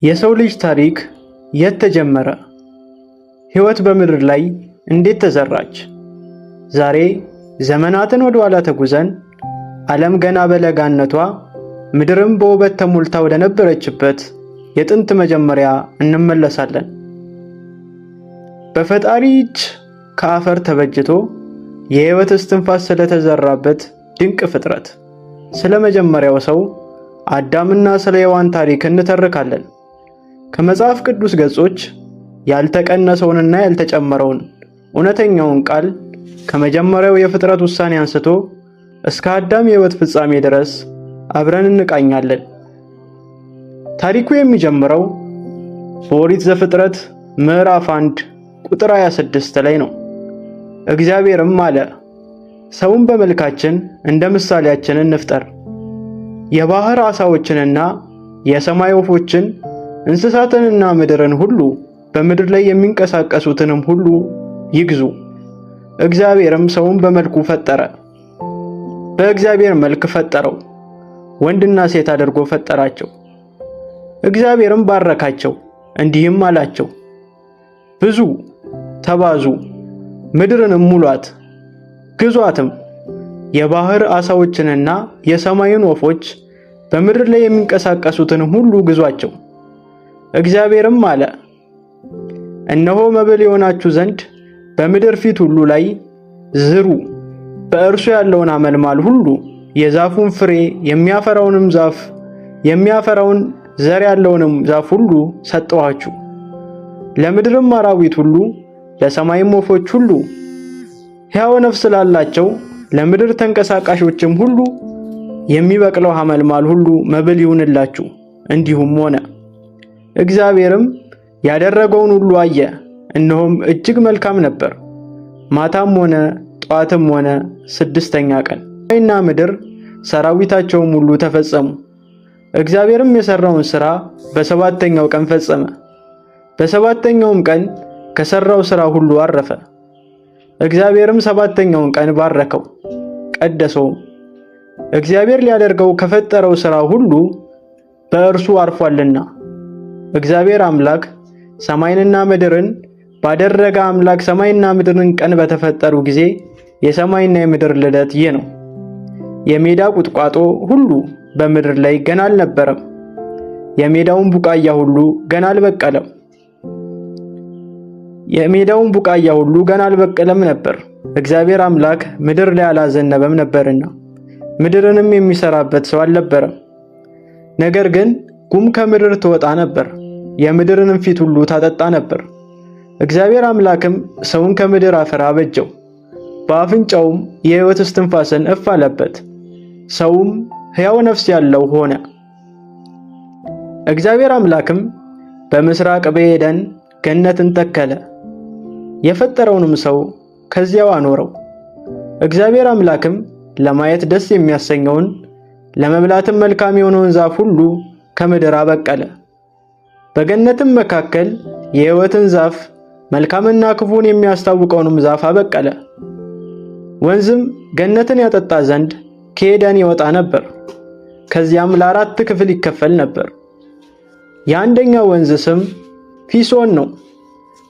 የሰው ልጅ ታሪክ የት ተጀመረ? ሕይወት በምድር ላይ እንዴት ተዘራች? ዛሬ ዘመናትን ወደ ኋላ ተጉዘን ዓለም ገና በለጋነቷ ምድርም በውበት ተሞልታ ወደ ነበረችበት የጥንት መጀመሪያ እንመለሳለን። በፈጣሪ እጅ ከአፈር ተበጅቶ የሕይወት እስትንፋስ ስለተዘራበት ድንቅ ፍጥረት፣ ስለ መጀመሪያው ሰው አዳምና ስለ ሔዋን ታሪክ እንተርካለን። ከመጽሐፍ ቅዱስ ገጾች ያልተቀነሰውንና ያልተጨመረውን እውነተኛውን ቃል ከመጀመሪያው የፍጥረት ውሳኔ አንስቶ እስከ አዳም የሕይወት ፍጻሜ ድረስ አብረን እንቃኛለን። ታሪኩ የሚጀምረው በኦሪት ዘፍጥረት ምዕራፍ 1 ቁጥር 26 ላይ ነው። እግዚአብሔርም አለ፣ ሰውን በመልካችን እንደ ምሳሌያችን እንፍጠር፣ የባህር ዓሣዎችንና የሰማይ ወፎችን እንስሳትንና ምድርን ሁሉ በምድር ላይ የሚንቀሳቀሱትንም ሁሉ ይግዙ። እግዚአብሔርም ሰውን በመልኩ ፈጠረ፣ በእግዚአብሔር መልክ ፈጠረው፣ ወንድና ሴት አድርጎ ፈጠራቸው። እግዚአብሔርም ባረካቸው፣ እንዲህም አላቸው፣ ብዙ ተባዙ፣ ምድርንም ሙሏት፣ ግዟትም፣ የባህር ዓሣዎችንና የሰማይን ወፎች በምድር ላይ የሚንቀሳቀሱትንም ሁሉ ግዟቸው። እግዚአብሔርም አለ፣ እነሆ መብል የሆናችሁ ዘንድ በምድር ፊት ሁሉ ላይ ዝሩ፣ በእርሱ ያለውን አመልማል ሁሉ የዛፉን ፍሬ የሚያፈራውንም ዛፍ የሚያፈራውን ዘር ያለውንም ዛፍ ሁሉ ሰጠኋችሁ። ለምድርም አራዊት ሁሉ ለሰማይም ወፎች ሁሉ ሕያው ነፍስ ላላቸው ለምድር ተንቀሳቃሾችም ሁሉ የሚበቅለው ሐመልማል ሁሉ መብል ይሁንላችሁ። እንዲሁም ሆነ። እግዚአብሔርም ያደረገውን ሁሉ አየ፣ እነሆም እጅግ መልካም ነበር። ማታም ሆነ ጠዋትም ሆነ ስድስተኛ ቀን። ሰማይና ምድር ሰራዊታቸውም ሁሉ ተፈጸሙ። እግዚአብሔርም የሰራውን ሥራ በሰባተኛው ቀን ፈጸመ። በሰባተኛውም ቀን ከሰራው ሥራ ሁሉ አረፈ። እግዚአብሔርም ሰባተኛውን ቀን ባረከው ቀደሰውም። እግዚአብሔር ሊያደርገው ከፈጠረው ሥራ ሁሉ በእርሱ አርፏልና። እግዚአብሔር አምላክ ሰማይንና ምድርን ባደረገ አምላክ ሰማይና ምድርን ቀን በተፈጠሩ ጊዜ የሰማይና የምድር ልደት ይህ ነው። የሜዳ ቁጥቋጦ ሁሉ በምድር ላይ ገና አልነበረም። የሜዳውን ቡቃያ ሁሉ ገና አልበቀለም። የሜዳውን ቡቃያ ሁሉ ገና አልበቀለም ነበር፣ እግዚአብሔር አምላክ ምድር ላይ አላዘነበም ነበርና፣ ምድርንም የሚሰራበት ሰው አልነበረም። ነገር ግን ጉም ከምድር ትወጣ ነበር፣ የምድርንም ፊት ሁሉ ታጠጣ ነበር። እግዚአብሔር አምላክም ሰውን ከምድር አፈር አበጀው፣ በአፍንጫውም የሕይወት እስትንፋስን እፍ አለበት፣ ሰውም ሕያው ነፍስ ያለው ሆነ። እግዚአብሔር አምላክም በምስራቅ በኤደን ገነትን ተከለ፣ የፈጠረውንም ሰው ከዚያው አኖረው። እግዚአብሔር አምላክም ለማየት ደስ የሚያሰኘውን ለመብላትም መልካም የሆነውን ዛፍ ሁሉ ከምድር አበቀለ። በገነትም መካከል የሕይወትን ዛፍ መልካምና ክፉን የሚያስታውቀውንም ዛፍ አበቀለ። ወንዝም ገነትን ያጠጣ ዘንድ ከኤደን ይወጣ ነበር። ከዚያም ለአራት ክፍል ይከፈል ነበር። የአንደኛው ወንዝ ስም ፊሶን ነው።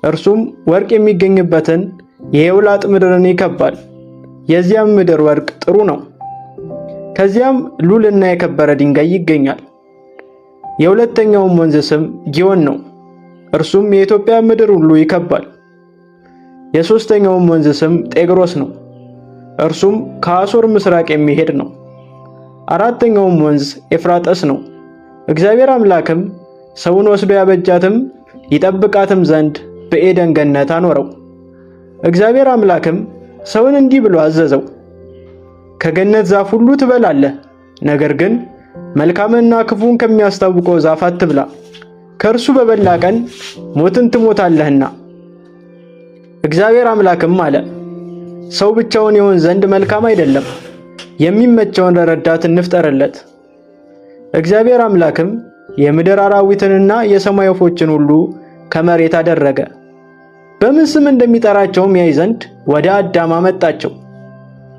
እርሱም ወርቅ የሚገኝበትን የኤውላጥ ምድርን ይከባል። የዚያም ምድር ወርቅ ጥሩ ነው። ከዚያም ሉልና የከበረ ድንጋይ ይገኛል። የሁለተኛውም ወንዝ ስም ጊዮን ነው። እርሱም የኢትዮጵያ ምድር ሁሉ ይከባል። የሦስተኛውም ወንዝ ስም ጤግሮስ ነው። እርሱም ከአሦር ምስራቅ የሚሄድ ነው። አራተኛውም ወንዝ ኤፍራጠስ ነው። እግዚአብሔር አምላክም ሰውን ወስዶ ያበጃትም ይጠብቃትም ዘንድ በኤደን ገነት አኖረው። እግዚአብሔር አምላክም ሰውን እንዲህ ብሎ አዘዘው፣ ከገነት ዛፍ ሁሉ ትበላለህ፣ ነገር ግን መልካምንና ክፉን ከሚያስታውቀው ዛፍ አትብላ፣ ከእርሱ በበላ ቀን ሞትን ትሞታለህና። እግዚአብሔር አምላክም አለ፣ ሰው ብቻውን ይሆን ዘንድ መልካም አይደለም፣ የሚመቸውን ረዳት እንፍጠርለት። እግዚአብሔር አምላክም የምድር አራዊትንና የሰማይ ወፎችን ሁሉ ከመሬት አደረገ። በምን ስም እንደሚጠራቸውም ያይ ዘንድ ወደ አዳም አመጣቸው።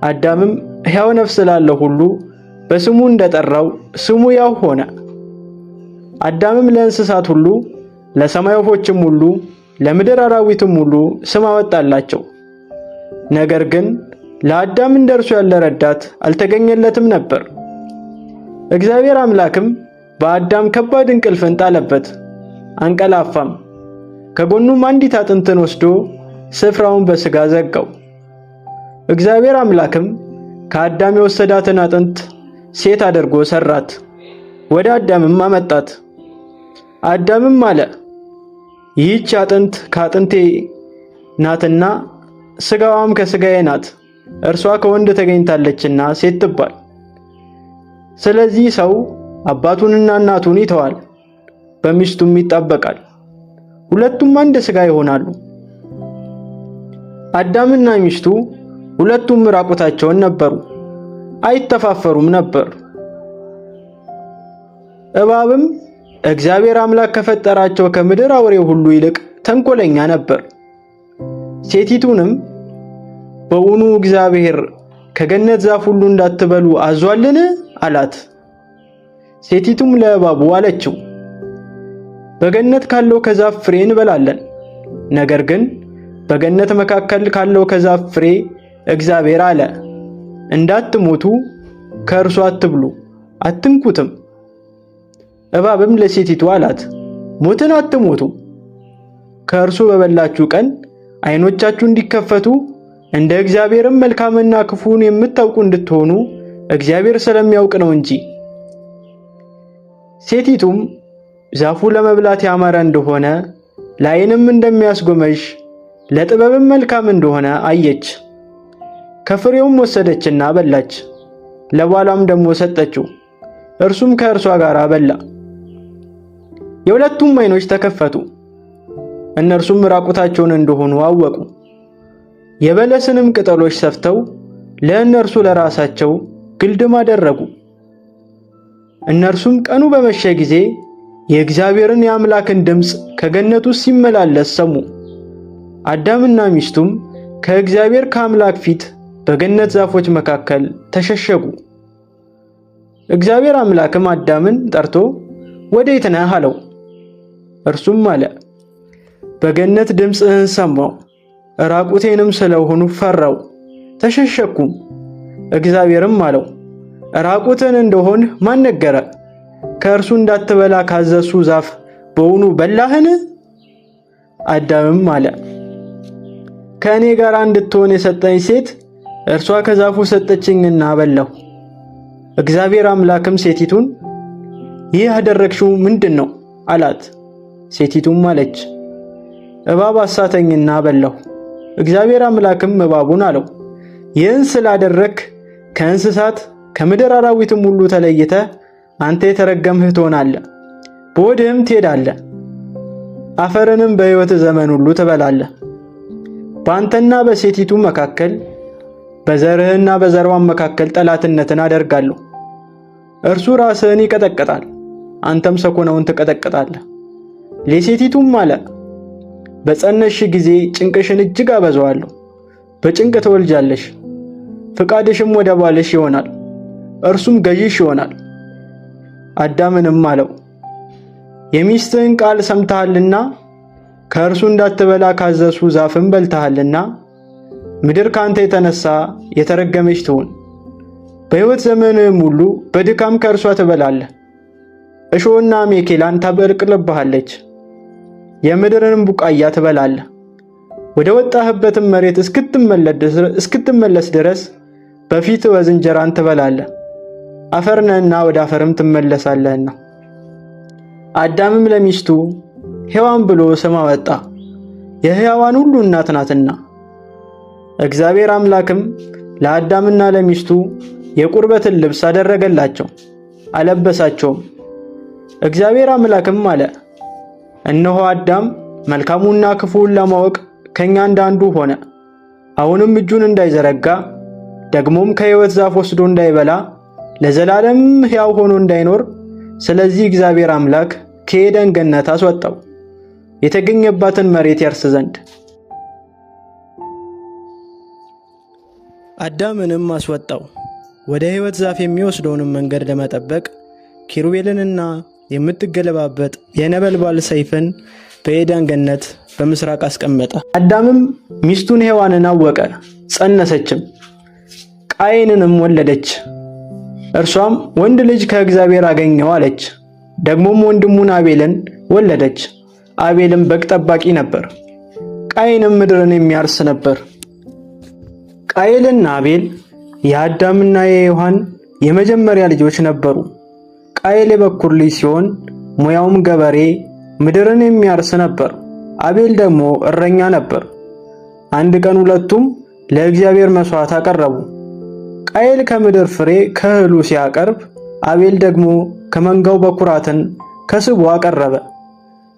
አዳምም ሕያው ነፍስ ላለው ሁሉ በስሙ እንደጠራው ስሙ ያው ሆነ። አዳምም ለእንስሳት ሁሉ፣ ለሰማይ ወፎችም ሁሉ፣ ለምድር አራዊትም ሁሉ ስም አወጣላቸው። ነገር ግን ለአዳም እንደርሱ ያለ ረዳት አልተገኘለትም ነበር። እግዚአብሔር አምላክም በአዳም ከባድ እንቅልፍን ጣለበት፣ አንቀላፋም። ከጎኑም አንዲት አጥንትን ወስዶ ስፍራውን በሥጋ ዘጋው። እግዚአብሔር አምላክም ከአዳም የወሰዳትን አጥንት ሴት አድርጎ ሰራት፣ ወደ አዳምም አመጣት። አዳምም አለ፣ ይህች አጥንት ከአጥንቴ ናትና ሥጋዋም ከሥጋዬ ናት፣ እርሷ ከወንድ ተገኝታለችና ሴት ትባል። ስለዚህ ሰው አባቱንና እናቱን ይተዋል፣ በሚስቱም ይጣበቃል፣ ሁለቱም አንድ ሥጋ ይሆናሉ። አዳምና ሚስቱ ሁለቱም ራቁታቸውን ነበሩ፣ አይተፋፈሩም ነበር። እባብም እግዚአብሔር አምላክ ከፈጠራቸው ከምድር አውሬ ሁሉ ይልቅ ተንኮለኛ ነበር። ሴቲቱንም በውኑ እግዚአብሔር ከገነት ዛፍ ሁሉ እንዳትበሉ አዟልን? አላት። ሴቲቱም ለእባቡ አለችው፣ በገነት ካለው ከዛፍ ፍሬ እንበላለን። ነገር ግን በገነት መካከል ካለው ከዛፍ ፍሬ እግዚአብሔር አለ፣ እንዳትሞቱ ከእርሱ አትብሉ አትንኩትም። እባብም ለሴቲቱ አላት፣ ሞትን አትሞቱ። ከእርሱ በበላችሁ ቀን ዓይኖቻችሁ እንዲከፈቱ እንደ እግዚአብሔርም መልካምና ክፉን የምታውቁ እንድትሆኑ እግዚአብሔር ስለሚያውቅ ነው እንጂ። ሴቲቱም ዛፉ ለመብላት ያማረ እንደሆነ ለዓይንም እንደሚያስጎመዥ ለጥበብም መልካም እንደሆነ አየች። ከፍሬውም ወሰደችና በላች፣ ለባሏም ደግሞ ሰጠችው፣ እርሱም ከእርሷ ጋር በላ። የሁለቱም ዓይኖች ተከፈቱ፣ እነርሱም ራቁታቸውን እንደሆኑ አወቁ። የበለስንም ቅጠሎች ሰፍተው ለእነርሱ ለራሳቸው ግልድም አደረጉ። እነርሱም ቀኑ በመሸ ጊዜ የእግዚአብሔርን የአምላክን ድምፅ ከገነት ውስጥ ሲመላለስ ሰሙ። አዳምና ሚስቱም ከእግዚአብሔር ከአምላክ ፊት በገነት ዛፎች መካከል ተሸሸጉ። እግዚአብሔር አምላክም አዳምን ጠርቶ ወዴት ነህ አለው። እርሱም አለ፣ በገነት ድምፅህን ሰማሁ፣ ራቁቴንም ስለሆኑ ፈራው፣ ተሸሸኩም። እግዚአብሔርም አለው፣ ራቁትን እንደሆን ማን ነገረ? ከእርሱ እንዳትበላ ካዘሱ ዛፍ በውኑ በላህን? አዳምም አለ፣ ከእኔ ጋር እንድትሆን የሰጠኝ ሴት እርሷ ከዛፉ ሰጠችኝና በላሁ። እግዚአብሔር አምላክም ሴቲቱን ይህ ያደረግሽው ምንድን ነው? አላት። ሴቲቱም አለች፣ እባብ አሳተኝና በላሁ። እግዚአብሔር አምላክም እባቡን አለው፣ ይህን ስላደረግህ ከእንስሳት ከምድር አራዊትም ሁሉ ተለይተህ አንተ የተረገምህ ትሆናለህ፣ በሆድህም ትሄዳለህ፣ አፈርንም በሕይወት ዘመን ሁሉ ትበላለህ። በአንተና በሴቲቱ መካከል በዘርህና በዘርዋም መካከል ጠላትነትን አደርጋለሁ። እርሱ ራስህን ይቀጠቅጣል፣ አንተም ሰኮናውን ትቀጠቅጣለህ። ለሴቲቱም አለ፣ በጸነስሽ ጊዜ ጭንቅሽን እጅግ አበዛዋለሁ፣ በጭንቅ ትወልጃለሽ፣ ፍቃድሽም ወደ ባልሽ ይሆናል፣ እርሱም ገዢሽ ይሆናል። አዳምንም አለው፣ የሚስትህን ቃል ሰምተሃልና ከእርሱ እንዳትበላ ካዘዝሁ ዛፍም በልተሃልና ምድር ካንተ የተነሳ የተረገመች ትሁን። በሕይወት ዘመንህም ሁሉ በድካም ከእርሷ ትበላለህ። እሾህና አሜኬላን ታበቅልብሃለች፣ የምድርንም ቡቃያ ትበላለህ። ወደ ወጣህበትም መሬት እስክትመለስ ድረስ በፊት ወዝ እንጀራን ትበላለህ፣ አፈር ነህና ወደ አፈርም ትመለሳለህና። አዳምም ለሚስቱ ሔዋን ብሎ ስም አወጣ፣ የሕያዋን ሁሉ እናት ናትና። እግዚአብሔር አምላክም ለአዳምና ለሚስቱ የቁርበትን ልብስ አደረገላቸው፣ አለበሳቸውም። እግዚአብሔር አምላክም አለ፣ እነሆ አዳም መልካሙና ክፉውን ለማወቅ ከኛ እንዳንዱ ሆነ። አሁንም እጁን እንዳይዘረጋ ደግሞም ከሕይወት ዛፍ ወስዶ እንዳይበላ ለዘላለም ሕያው ሆኖ እንዳይኖር፣ ስለዚህ እግዚአብሔር አምላክ ከኤደን ገነት አስወጣው የተገኘባትን መሬት ያርስ ዘንድ። አዳምንም አስወጣው፣ ወደ ሕይወት ዛፍ የሚወስደውንም መንገድ ለመጠበቅ ኪሩቤልንና የምትገለባበጥ የነበልባል ሰይፍን በኤደን ገነት በምስራቅ አስቀመጠ። አዳምም ሚስቱን ሔዋንን አወቀ፣ ጸነሰችም፣ ቃየንንም ወለደች። እርሷም ወንድ ልጅ ከእግዚአብሔር አገኘው አለች። ደግሞም ወንድሙን አቤልን ወለደች። አቤልም በግ ጠባቂ ነበር፣ ቃየንም ምድርን የሚያርስ ነበር። ቃየልና አቤል የአዳምና የሔዋን የመጀመሪያ ልጆች ነበሩ። ቃየል የበኩር ልጅ ሲሆን ሙያውም ገበሬ፣ ምድርን የሚያርስ ነበር። አቤል ደግሞ እረኛ ነበር። አንድ ቀን ሁለቱም ለእግዚአብሔር መስዋዕት አቀረቡ። ቃየል ከምድር ፍሬ ከእህሉ ሲያቀርብ፣ አቤል ደግሞ ከመንጋው በኩራትን ከስቡ አቀረበ።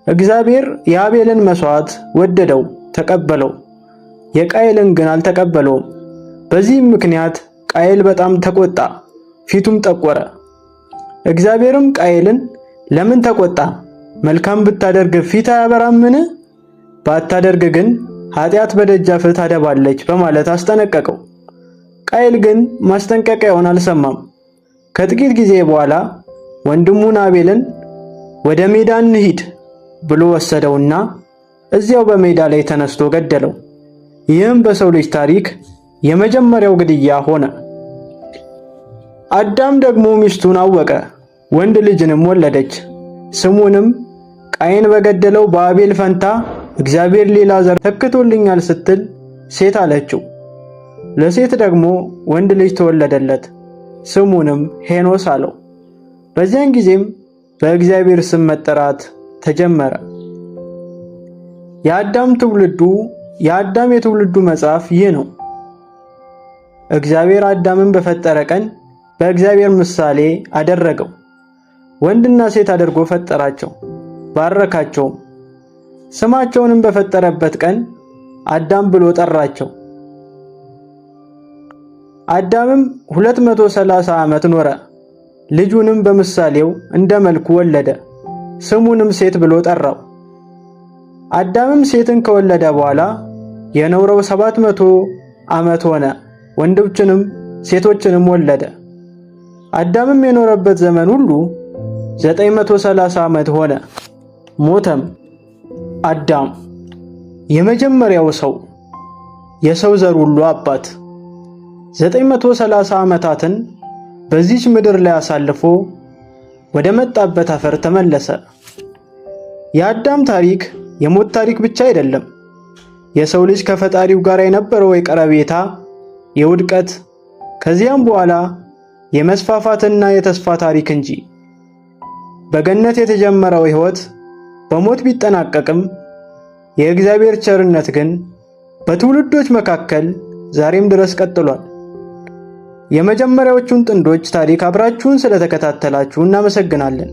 እግዚአብሔር የአቤልን መስዋዕት ወደደው፣ ተቀበለው። የቃየልን ግን አልተቀበለውም። በዚህም ምክንያት ቃየል በጣም ተቆጣ፣ ፊቱም ጠቆረ። እግዚአብሔርም ቃየልን ለምን ተቆጣ? መልካም ብታደርግ ፊት አያበራምን? ባታደርግ ግን ኃጢአት በደጃፍህ ታደባለች በማለት አስጠነቀቀው። ቃየል ግን ማስጠንቀቂያውን አልሰማም። ከጥቂት ጊዜ በኋላ ወንድሙን አቤልን ወደ ሜዳ እንሂድ ብሎ ወሰደውና እዚያው በሜዳ ላይ ተነስቶ ገደለው። ይህም በሰው ልጅ ታሪክ የመጀመሪያው ግድያ ሆነ። አዳም ደግሞ ሚስቱን አወቀ፣ ወንድ ልጅንም ወለደች። ስሙንም ቃየን በገደለው በአቤል ፈንታ እግዚአብሔር ሌላ ዘር ተክቶልኛል ስትል ሴት አለችው። ለሴት ደግሞ ወንድ ልጅ ተወለደለት፣ ስሙንም ሄኖስ አለው። በዚያን ጊዜም በእግዚአብሔር ስም መጠራት ተጀመረ። የአዳም ትውልዱ የአዳም የትውልዱ መጽሐፍ ይህ ነው። እግዚአብሔር አዳምን በፈጠረ ቀን በእግዚአብሔር ምሳሌ አደረገው፣ ወንድና ሴት አድርጎ ፈጠራቸው፣ ባረካቸውም። ስማቸውንም በፈጠረበት ቀን አዳም ብሎ ጠራቸው። አዳምም 230 ዓመት ኖረ። ልጁንም በምሳሌው እንደ መልኩ ወለደ፣ ስሙንም ሴት ብሎ ጠራው። አዳምም ሴትን ከወለደ በኋላ የኖረው 700 ዓመት ሆነ፣ ወንዶችንም ሴቶችንም ወለደ። አዳምም የኖረበት ዘመን ሁሉ 930 ዓመት ሆነ፣ ሞተም። አዳም የመጀመሪያው ሰው፣ የሰው ዘር ሁሉ አባት 930 ዓመታትን በዚች ምድር ላይ አሳልፎ ወደ መጣበት አፈር ተመለሰ። የአዳም ታሪክ የሞት ታሪክ ብቻ አይደለም። የሰው ልጅ ከፈጣሪው ጋር የነበረው የቀረቤታ፣ የውድቀት ከዚያም በኋላ የመስፋፋትና የተስፋ ታሪክ እንጂ። በገነት የተጀመረው ሕይወት በሞት ቢጠናቀቅም የእግዚአብሔር ቸርነት ግን በትውልዶች መካከል ዛሬም ድረስ ቀጥሏል። የመጀመሪያዎቹን ጥንዶች ታሪክ አብራችሁን ስለተከታተላችሁ እናመሰግናለን።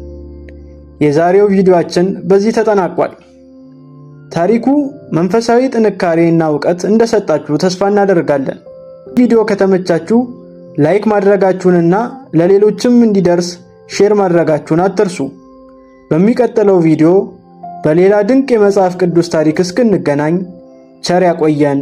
የዛሬው ቪዲዮአችን በዚህ ተጠናቋል። ታሪኩ መንፈሳዊ ጥንካሬ እና እውቀት እንደሰጣችሁ ተስፋ እናደርጋለን። ቪዲዮ ከተመቻችሁ like ማድረጋችሁንና ለሌሎችም እንዲደርስ share ማድረጋችሁን አትርሱ። በሚቀጥለው ቪዲዮ በሌላ ድንቅ የመጽሐፍ ቅዱስ ታሪክ እስክንገናኝ ቸር ያቆየን።